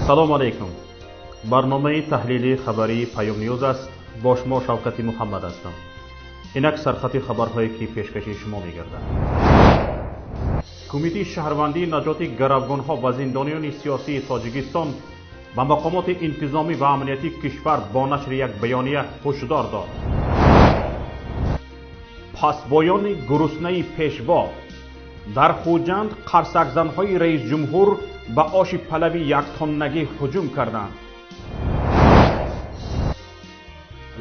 Салому алайкум. Барномаи таҳлили хабарии Паём Ньюз аст. Бо шумо Шавкати Муҳаммад ҳастам. Инак сархати хабарҳое ки пешкаши шумо мегардад. Кумитаи шаҳрвандии наҷоти гаравгонҳо ва зиндониёни сиёсии Тоҷикистон ба мақомоти интизомӣ ва амниятии кишвар бо нашри як баёния ҳушдор дод. Пасбоёни гуруснаи пешво дар Хуҷанд қарсакзанҳои раисҷумҳур ба оши палави яктоннагӣ ҳуҷум карданд.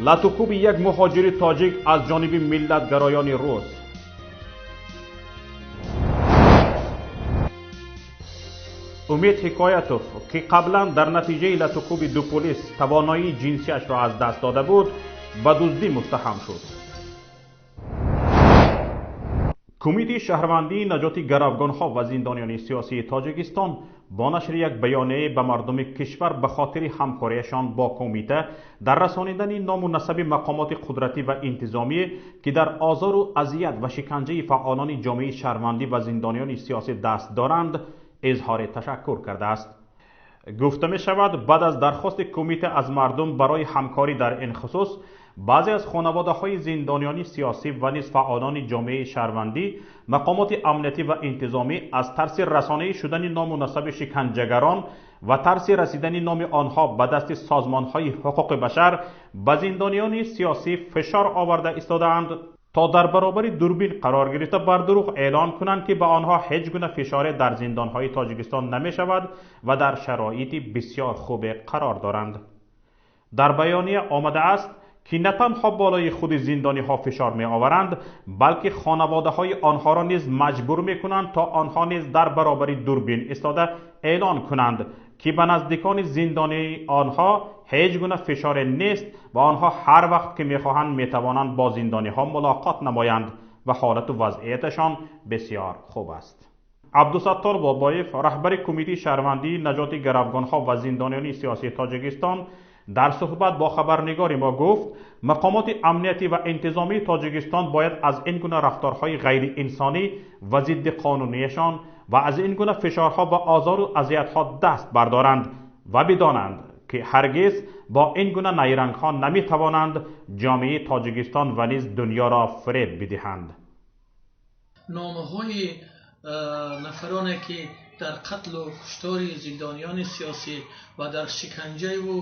Латукӯби як муҳоҷири тоҷик аз ҷониби миллатгароёни рус. Умед Ҳикоятов, ки қаблан дар натиҷаи латукӯби ду пулис тавоноии ҷинсиашро аз даст дода буд, ба дуздӣ муттаҳам шуд. Кумитаи шаҳрвандии наҷоти гаравгонҳо ва зиндониёни сиёсии Тоҷикистон бо нашри як баёнияе ба мардуми кишвар ба хотири ҳамкориашон бо кумита дар расонидани ному насаби мақомоти қудратӣ ва интизомие, ки дар озору азият ва шиканҷаи фаъолони ҷомеаи шаҳрвандӣ ва зиндониёни сиёсӣ даст доранд, изҳори ташаккур кардааст. Гуфта мешавад, баъд аз дархости кумита аз мардум барои ҳамкорӣ дар ин хусус, баъзе аз хонаводаҳои зиндониёни сиёсӣ ва низ фаъолони ҷомеаи шаҳрвандӣ, мақомоти амниятӣ ва интизомӣ аз тарси расонаӣ шудани ному насаби шиканҷагарон ва тарси расидани номи онҳо ба дасти созмонҳои ҳуқуқи башар ба зиндониёни сиёсӣ фишор оварда истодаанд то дар баробари дурбин қарор гирифта бар дурӯғ эълон кунанд, ки ба онҳо ҳеҷ гуна фишоре дар зиндонҳои Тоҷикистон намешавад ва дар шароити бисёр хубе қарор доранд. Дар баёния омадааст, ки на танҳо болои худи зиндониҳо фишор меоваранд, балки хонаводаҳои онҳоро низ маҷбур мекунанд, то онҳо низ дар баробари дурбин истода эълон кунанд, ки ба наздикони зиндонии онҳо ҳеҷ гуна фишоре нест ва онҳо ҳар вақт ки мехоҳанд метавонанд бо зиндониҳо мулоқот намоянд ва ҳолату вазъияташон бисёр хуб аст. Абдусаттор Бобоев, раҳбари кумитаи шаҳрвандии наҷоти гаравгонҳо ва зиндониёни сиёсии Тоҷикистон, дар суҳбат бо хабарнигори мо гуфт, мақомоти амниятӣ ва интизомии Тоҷикистон бояд аз ин гуна рафторҳои ғайриинсонӣ ва зидди қонунияшон ва аз ин гуна фишорҳо ва озору азиятҳо даст бардоранд ва бидонанд, ки ҳаргиз бо ин гуна найрангҳо наметавонанд ҷомеаи Тоҷикистон ва низ дунёро фиреб бидиҳанд. Номаҳои нафароне ки дар қатлу куштори зиндониёни сиёсӣ ва дар шиканҷаву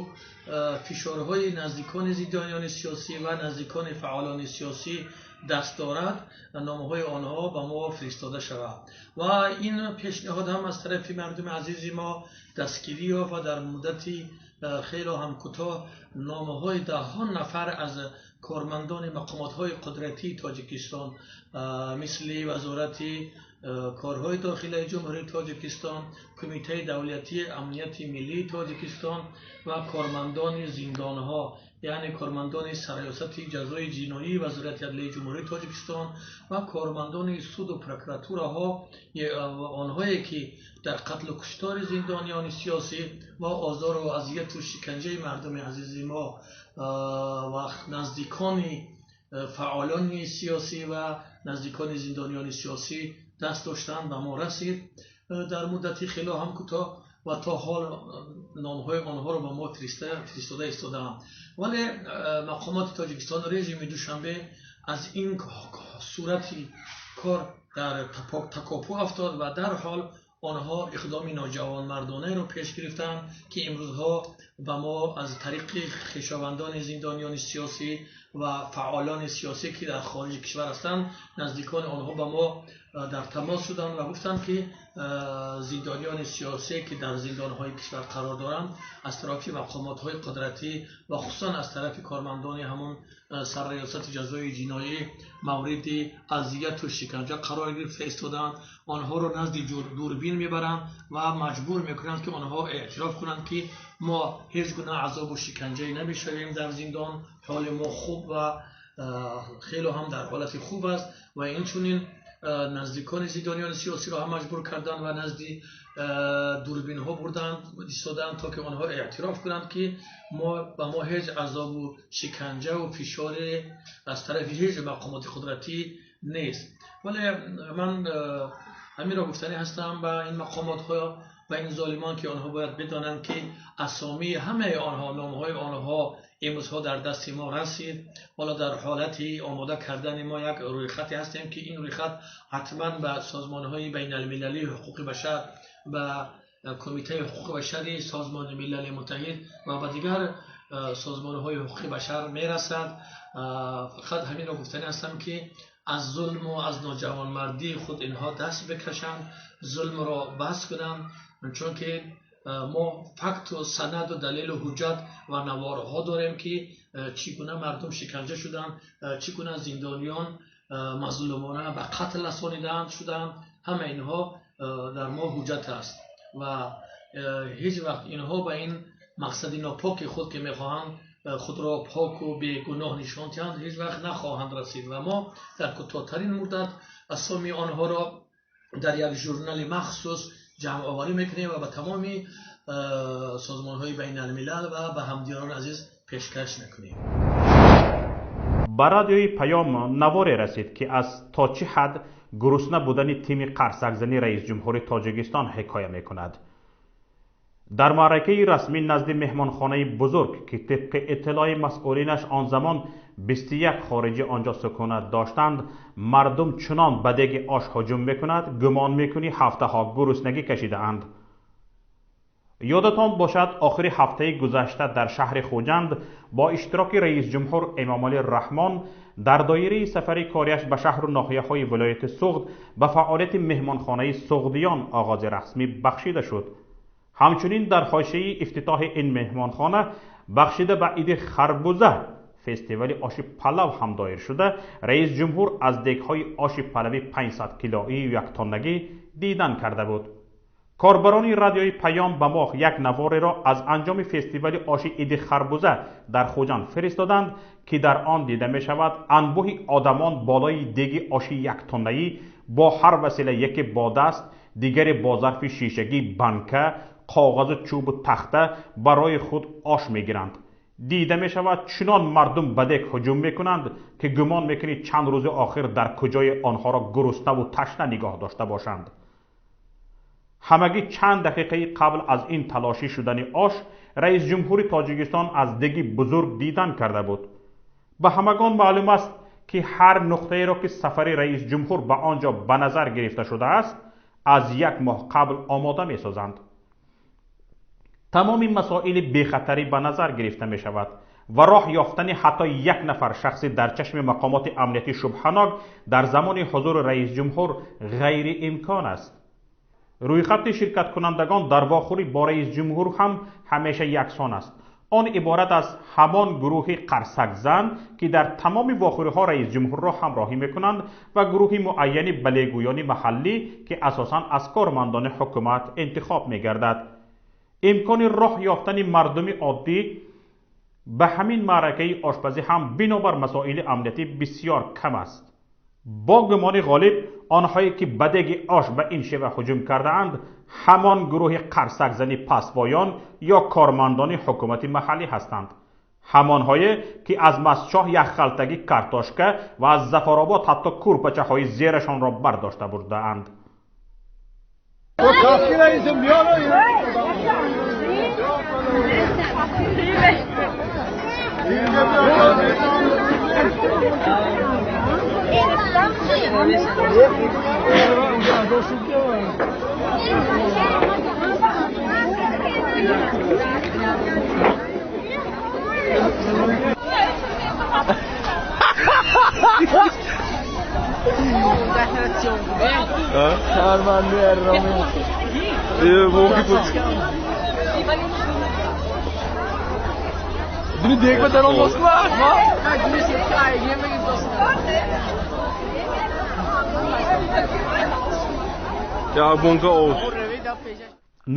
фишорҳои наздикони зиндониёни сиёсӣ ва наздикони фаъолони сиёсӣ даст дорад, номаҳои онҳо ба мо фиристода шавад. Ва ин пешниҳод ҳам аз тарафи мардуми азизи мо дастгирӣ ёфт ва дар муддати хело ҳам кӯтоҳ номаҳои даҳҳо нафар аз кормандони мақомотҳои қудратии Тоҷикистон, мисли Вазорати корҳои дохилаи Ҷумҳурии Тоҷикистон, Кумитаи давлатии амнияти миллии Тоҷикистон ва кормандони зиндонҳо, яъне кормандони сарраёсати ҷазои ҷиноии Вазорати адлияи Ҷумҳурии Тоҷикистон ва кормандони суду прокуратураҳо, онҳое ки дар қатлу куштори зиндониёни сиёсӣ ва озору азияту шиканҷаи мардуми азизи мо ва наздикони фаъолони сиёсӣ ва наздикони зиндониёни сиёсӣ даст доштанд, ба мо расид дар муддати хело ҳам кӯтоҳ ва то ҳол номҳои онҳоро ба мо фиристода истодаанд. Вале мақомоти Тоҷикистон, режими Душанбе аз ин сурати кор дар такопӯ афтод ва дарҳол онҳо иқдоми ноҷавонмардонаеро пеш гирифтанд, ки имрӯзҳо ба мо аз тариқи хешовандони зиндониёни сиёсӣ ва фаъолони сиёсӣ, ки дар хориҷи кишвар ҳастанд, наздикони онҳо ба мо дар тамос шуданд ва гуфтанд, ки зиндониёни сиёсӣ, ки дар зиндонҳои кишвар қарор доранд, аз тарафи мақомотҳои қудратӣ ва хусусан аз тарафи кормандони ҳамон сарраёсати ҷазои ҷиноӣ мавриди азияту шиканҷа қарор гирифта истодаанд. Онҳоро назди дурбин мебаранд ва маҷбур мекунанд, ки онҳо эътироф кунанд, ки мо ҳеҷ гуна азобу шиканҷае намешавем дар зиндон, ҳоли мо хуб ва хело ҳам дар ҳолати хуб аст. Ва инчунин наздикони зиндониёни сиёсиро ҳам маҷбур карданд ва назди дурбинҳо бурданд, истоданд, то ки онҳо эътироф кунанд, ки ба мо ҳеҷ азобу шиканҷаву фишоре аз тарафи ҳеҷ мақомоти қудратӣ нест. Вале ман ҳаминро гуфтанӣ ҳастам ба ин мақомотҳо ва ин золимон, ки онҳо бояд бидонанд, ки асомии ҳамаи онҳо, номҳои онҳо имрӯзҳо дар дасти мо расид. ҳоло дар ҳолати омода кардани мо як рӯйхате ҳастем, ки ин рӯйхат ҳатман ба созмонҳои байналмилалии ҳуқуқи башар, ба Кумитаи ҳуқуқи башари Созмони Милали Муттаҳид ва ба дигар созмонҳои ҳуқуқи башар мерасад. Фақат ҳаминро гуфтанӣ ҳастам, ки аз зулму аз ноҷавонмардии худ инҳо даст бикашанд, зулмро бас кунанд, чунки мо факту санаду далелу ҳуҷҷат ва наворҳо дорем, ки чӣ гуна мардум шиканҷа шуданд, чӣ гуна зиндониён мазлумона ба қатл расонидаанд шуданд. Ҳама инҳо дар мо ҳуҷҷат аст ва ҳеҷ вақт инҳо ба ин мақсади нопоки худ, ки мехоҳанд худро поку бегуноҳ нишон диҳанд, ҳеҷ вақт нахоҳанд расид. Ва мо дар кӯтоҳтарин муддат асомии онҳоро дар як журнали махсус ҷамъоварӣ мекунем ва ба тамоми созмонҳои байналмилал ва ба ҳамдиёрони азиз пешкаш мекунем. Ба радиои Паём наворе расид, ки аз то чӣ ҳад гурусна будани тими қарсакзани раисҷумҳури Тоҷикистон ҳикоя мекунад. Дар маъракаи расмӣ назди меҳмонхонаи бузург, ки тибқи иттилои масъулинаш он замон 21 хориҷӣ онҷо сукунат доштанд, мардум чунон ба деги ош ҳуҷум мекунад, гумон мекунӣ ҳафтаҳо гуруснагӣ кашидаанд. Ёдатон бошад, охири ҳафтаи гузашта дар шаҳри Хуҷанд бо иштироки раисҷумҳур Эмомалӣ Раҳмон дар доираи сафари кориаш ба шаҳру ноҳияҳои вилояти Суғд ба фаъолияти меҳмонхонаи Суғдиён оғози расмӣ бахшида шуд. Ҳамчунин дар ҳошияи ифтитоҳи ин меҳмонхона бахшида ба иди харбуза фестивали оши палав ҳам доир шуда, раисҷумҳур аз дегҳои оши палави 500 килоию яктоннагӣ дидан карда буд. Корбарони радиои Паём ба мо як навореро аз анҷоми фестивали оши иди харбуза дар Хуҷанд фиристоданд, ки дар он дида мешавад анбӯҳи одамон болои деги оши яктоннаӣ бо ҳар васила, яке бо даст, дигаре бо зарфи шишагӣ, банка, коғазу чӯбу тахта барои худ ош мегиранд. Дида мешавад чунон мардум ба дег ҳуҷум мекунанд, ки гумон мекунӣ чанд рӯзи охир дар куҷои онҳоро гуруснаву ташна нигоҳ дошта бошанд. Ҳамагӣ чанд дақиқаи қабл аз ин талошӣ шудани ош раисҷумҳури Тоҷикистон аз деги бузург дидан карда буд. Ба ҳамагон маълум аст, ки ҳар нуқтаеро, ки сафари раисҷумҳур ба он ҷо ба назар гирифта шудааст, аз як моҳ қабл омода месозанд. Тамоми масоили бехатарӣ ба назар гирифта мешавад ва роҳ ёфтани ҳатто як нафар шахси дар чашми мақомоти амниятӣ шубҳанок дар замони ҳузури раисҷумҳур ғайриимкон аст. Рӯйхати ширкаткунандагон дар вохӯрӣ бо раисҷумҳур ҳам ҳамеша яксон аст. Он иборат аз ҳамон гурӯҳи қарсакзан, ки дар тамоми вохӯриҳо раисҷумҳурро ҳамроҳӣ мекунанд, ва гурӯҳи муайяни балегӯёни маҳаллӣ, ки асосан аз кормандони ҳукумат интихоб мегардад. Имкони роҳ ёфтани мардуми оддӣ ба ҳамин маъракаи ошпазӣ ҳам бинобар масоили амниятӣ бисёр кам аст. Бо гумони ғолиб, онҳое ки ба деги ош ба ин шева ҳуҷум кардаанд, ҳамон гурӯҳи қарсакзани пасвоён ё кормандони ҳукумати маҳаллӣ ҳастанд. Ҳамонҳое ки аз Мастчоҳ як халтагӣ картошка ва аз Зафаробод ҳатто курпачаҳои зерашонро бардошта бурдаанд.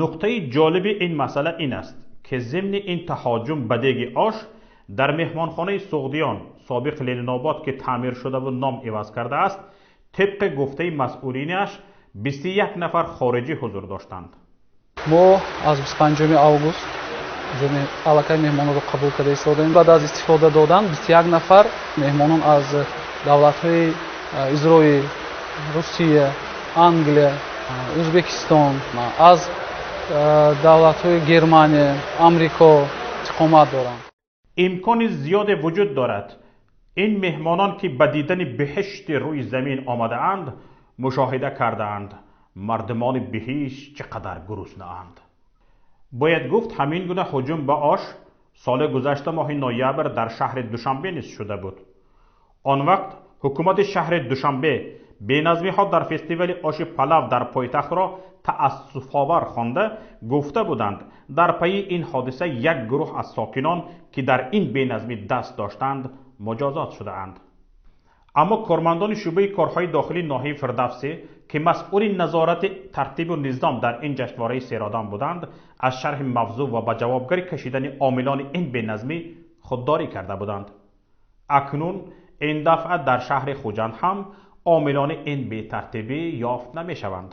Нуқтаи ҷолиби ин масъала ин аст, ки зимни ин таҳоҷум ба деги ош дар меҳмонхонаи Суғдиён, собиқ Ленинобод, ки таъмир шудаву ном иваз кардааст, тибқи гуфтаи масъулинаш 21 нафар хориҷӣ ҳузур доштанд. Мо аз 25 август аллакай меҳмононро қабул карда истодаем. Баъд аз истифода додан 21 нафар меҳмонон аз давлатҳои Изроил, Русия, Англия, Ӯзбекистон, аз давлатҳои Германия, Амрико иқомат доранд. Имкони зиёде вуҷуд дорад. Ин меҳмонон ки ба дидани биҳишти рӯи замин омадаанд, мушоҳида кардаанд мардумони биҳишт чӣ қадар гуруснаанд. Бояд гуфт, ҳамин гуна ҳуҷум ба ош соли гузашта моҳи ноябр дар шаҳри Душанбе низ шуда буд. Он вақт ҳукумати шаҳри Душанбе беназмиҳо дар фестивали оши палав дар пойтахтро таассуфовар хонда гуфта буданд, дар пайи ин ҳодиса як гурӯҳ аз сокинон ки дар ин беназмӣ даст доштанд муҷозот шудаанд. Аммо кормандони шӯъбаи корҳои дохилии ноҳияи Фирдавсӣ ки масъули назорати тартибу низом дар ин ҷашнвораи серодам буданд, аз шарҳи мавзӯъ ва ба ҷавобгарӣ кашидани омилони ин беназмӣ худдорӣ карда буданд. Акнун ин дафъа дар шаҳри Хуҷанд ҳам омилони ин бетартибӣ ёфт намешаванд,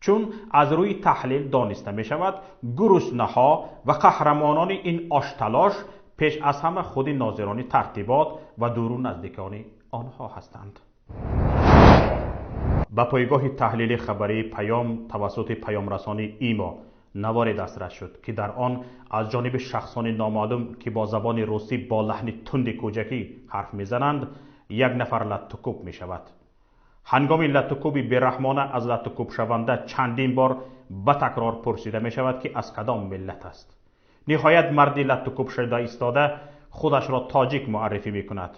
чун аз рӯи таҳлил дониста мешавад гуруснаҳо ва қаҳрамонони ин ошталош пеш аз ҳама худи нозирони тартибот ва дуру наздикони онҳо ҳастанд. Ба пойгоҳи таҳлили хабарии Паём тавассути паёмрасони ИМО наворе дастрас шуд, ки дар он аз ҷониби шахсони номаълум ки бо забони русӣ бо лаҳни тунди кӯчакӣ ҳарф мезананд, як нафар латтукӯб мешавад. Ҳангоми латтукӯби бераҳмона аз латтукӯбшаванда чандин бор ба такрор пурсида мешавад, ки аз кадом миллат аст. Ниҳоят марди латтукӯбшуда истода худашро тоҷик муаррифӣ мекунад.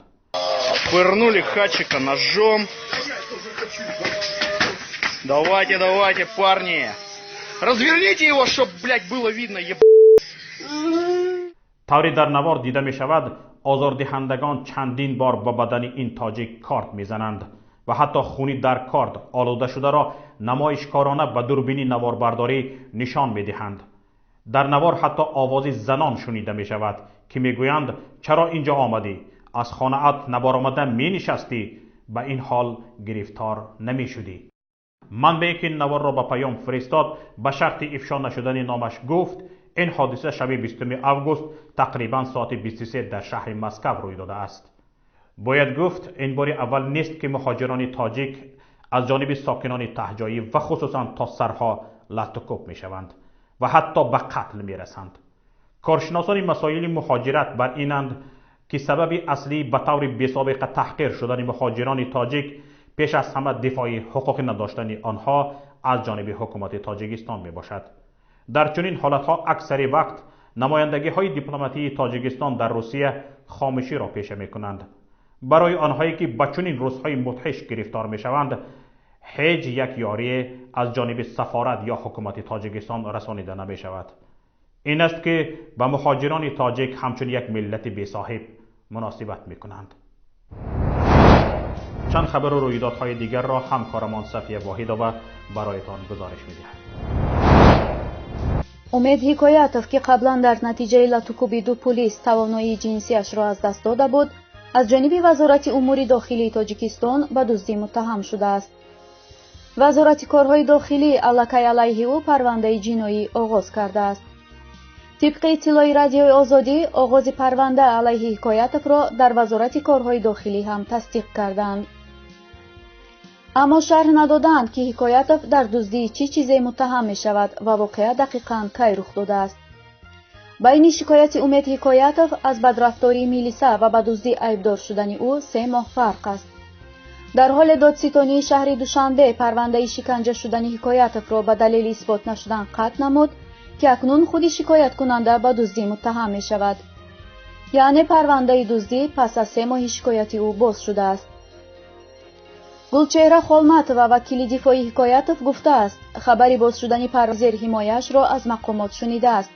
Пырнули хачика ножом. Давайте, давайте, парни. Разверните его, чтоб, блядь, было видно, еб... Тавре дар навор дида мешавад, озордиҳандагон чандин бор ба бадани ин тоҷик корд мезананд ва ҳатто хуни дар корд олуда шударо намоишкорона ба дурбини наворбардорӣ нишон медиҳанд. Дар навор ҳатто овози занон шунида мешавад, ки мегӯянд: чаро инҷо омадӣ? Аз хонаат набаромада менишастӣ, ба ин ҳол гирифтор намешудӣ. Манбае ки наворро ба Паём фиристод, ба шарти ифшо нашудани номаш гуфт, ин ҳодиса шаби 20 август тақрибан соати 23 дар шаҳри Москав рӯй додааст. Бояд гуфт, ин бори аввал нест ки муҳоҷирони тоҷик аз ҷониби сокинони таҳҷоӣ ва хусусан то сарҳо латтукӯб мешаванд ва ҳатто ба қатл мерасанд. Коршиносони масоили муҳоҷират бар инанд, ки сабаби аслӣ ба таври бесобиқа таҳқир шудани муҳоҷирони тоҷик пеш аз ҳама дифои ҳуқуқӣ надоштани онҳо аз ҷониби ҳукумати Тоҷикистон мебошад. Дар чунин ҳолатҳо аксари вақт намояндагиҳои дипломатии Тоҷикистон дар Русия хомӯширо пеша мекунанд. Барои онҳое ки ба чунин рӯзҳои мудҳиш гирифтор мешаванд, ҳеҷ як ёрие аз ҷониби сафорат ё ҳукумати Тоҷикистон расонида намешавад. Ин аст ки ба муҳоҷирони тоҷик ҳамчун як миллати бесоҳиб муносибат мекунанд. Чанд хабару рӯйдодҳои дигарро ҳамкорамон Сафия Воҳидова бароятон гузориш медиҳад. Умед Ҳикоятов, ки қаблан дар натиҷаи латукӯби ду пулис тавоноии ҷинсиашро аз даст дода буд, аз ҷониби Вазорати умури дохилии Тоҷикистон ба дуздӣ муттаҳам шудааст. Вазорати корҳои дохилӣ аллакай алайҳи ӯ парвандаи ҷиноӣ оғоз кардааст. Тибқи иттилои Радиои Озодӣ, оғози парванда алайҳи Ҳикоятовро дар Вазорати корҳои дохилӣ ҳам тасдиқ карданд. Аммо шарҳ надоданд, ки Ҳикоятов дар дуздии чӣ чизе муттаҳам мешавад ва воқеа дақиқан кай рух додааст. Байни шикояти Умед Ҳикоятов аз бадрафтории милиса ва ба дуздӣ айбдор шудани ӯ 3 моҳ фарқ аст. Дар ҳоле додситонии шаҳри Душанбе парвандаи шиканҷа шудани Ҳикоятовро ба далели исбот нашудан қатъ намуд, ки акнун худи шикояткунанда ба дуздӣ муттаҳам мешавад. Яъне парвандаи дуздӣ пас аз 3 моҳи шикояти ӯ боз шудааст. Гулчеҳра Холматова, вакили дифои Ҳикоятов, гуфтааст, хабари боз шудани парвандаи зерҳимояашро аз мақомот шунидааст,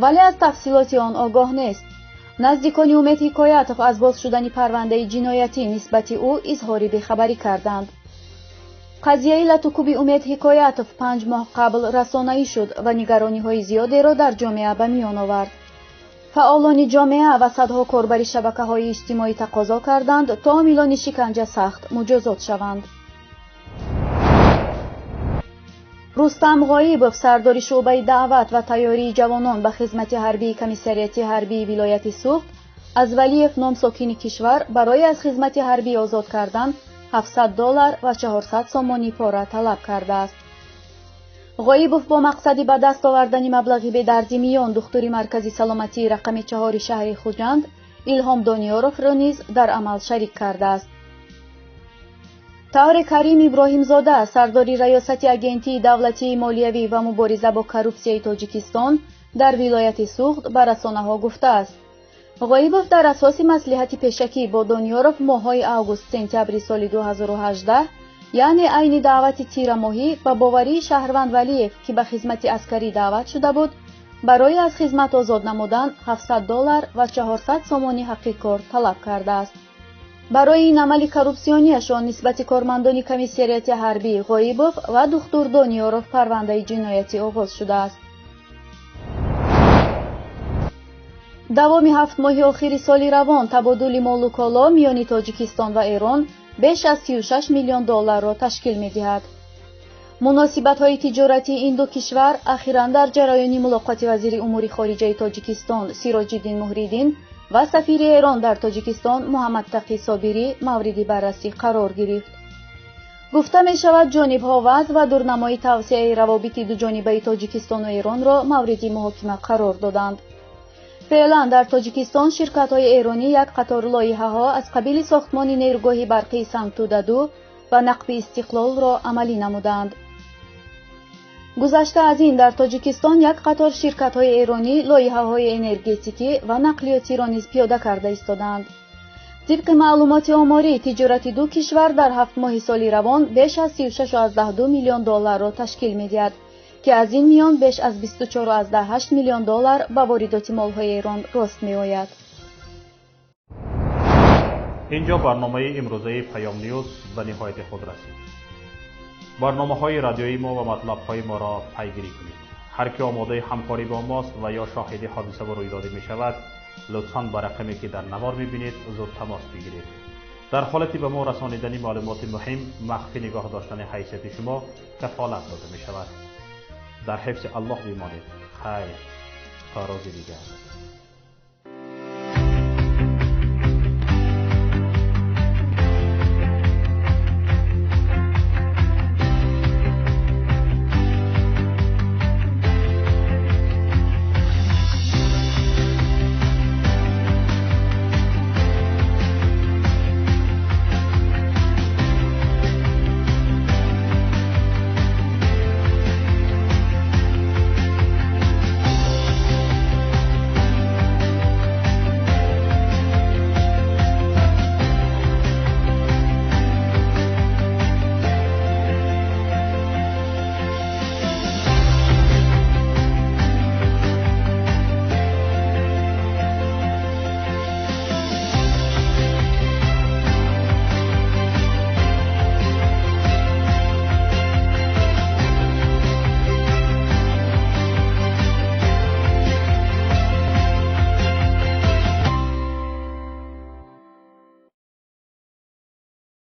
вале аз тафсилоти он огоҳ нест. Наздикони Умед Ҳикоятов аз боз шудани парвандаи ҷиноятӣ нисбати ӯ изҳори бехабарӣ карданд. Қазияи латукӯби Умед Ҳикоятов 5 моҳ қабл расонаӣ шуд ва нигарониҳои зиёдеро дар ҷомеа ба миён овард. Фаъолони ҷомеа ва садҳо корбари шабакаҳои иҷтимоӣ тақозо карданд, то омилони шиканҷа сахт муҷозот шаванд. Рустам Ғоибов, сардори шӯъбаи даъват ва тайёрии ҷавонон ба хизмати ҳарбии комиссариати ҳарбии вилояти Суғд, аз Валиев ном сокини кишвар барои аз хизмати ҳарбӣ озод кардан $700 ва 400 сомонӣ пора талаб кардааст. Ғоибов бо мақсади ба даст овардани маблағи бедарди миён духтури маркази саломатии рақами 4 шаҳри Хуҷанд Илҳом Дониёровро низ дар амал шарик кардааст. Тавре Карим Иброҳимзода, сардори раёсати Агентии давлатии молиявӣ ва мубориза бо коррупсияи Тоҷикистон дар вилояти Суғд ба расонаҳо гуфтааст, Ғоибов дар асоси маслиҳати пешакӣ бо Дониёров моҳҳои август-сентябри соли 2018, яъне айни даъвати тирамоҳӣ, ба боварии шаҳрванд Валиев, ки ба хизмати аскарӣ даъват шуда буд, барои аз хизмат озод намудан $700 ва 400 сомонӣ ҳаққи кор талаб кардааст. Барои ин амали коррупсионияшон нисбати кормандони комиссариати ҳарбӣ Ғоибов ва духтур Дониёров парвандаи ҷиноятӣ оғоз шудааст. Давоми 7 моҳи охири соли равон табодули молу коло миёни Тоҷикистон ва Эрон беш аз 36 миллион долларро ташкил медиҳад. Муносибатҳои тиҷоратии ин ду кишвар ахиран дар ҷараёни мулоқоти вазири умури хориҷаи Тоҷикистон Сироҷиддин Муҳриддин ва сафири Эрон дар Тоҷикистон Муҳаммадтақӣ Собирӣ мавриди баррасӣ қарор гирифт. Гуфта мешавад, ҷонибҳо вазъ ва дурнамои тавсеаи равобити дуҷонибаи Тоҷикистону Эронро мавриди муҳокима қарор доданд. Феълан дар Тоҷикистон ширкатҳои эронӣ як қатор лоиҳаҳо аз қабили сохтмони нерӯгоҳи барқии Сангтуда-2 ва нақби Истиқлолро амалӣ намуданд. Гузашта аз ин дар Тоҷикистон як қатор ширкатҳои эронӣ лоиҳаҳои энергетикӣ ва нақлиётиро низ пиёда карда истодаанд. Тибқи маълумоти оморӣ, тиҷорати ду кишвар дар 7 моҳи соли равон беш аз 36,2 миллион долларро ташкил медиҳад, ки аз ин миён беш аз 24,8 миллион доллар ба воридоти молҳои Эрон рост меояд. Инҷо барномаи имрӯзаи Паём Ньюз ба ниҳояти худ расид. Барномаҳои радиои мо ва матлабҳои моро пайгирӣ кунед. Ҳар ки омодаи ҳамкорӣ бо мост ва ё шоҳиди ҳодисаву рӯйдодӣ мешавад, лутфан ба рақаме ки дар навор мебинед зуд тамос бигиред. Дар ҳолати ба мо расонидани маълумоти муҳим, махфӣ нигоҳ доштани ҳайсияти шумо кафолат дода мешавад. Дар ҳифзи Аллоҳ бимонед. Хайр, то рӯзи дигар.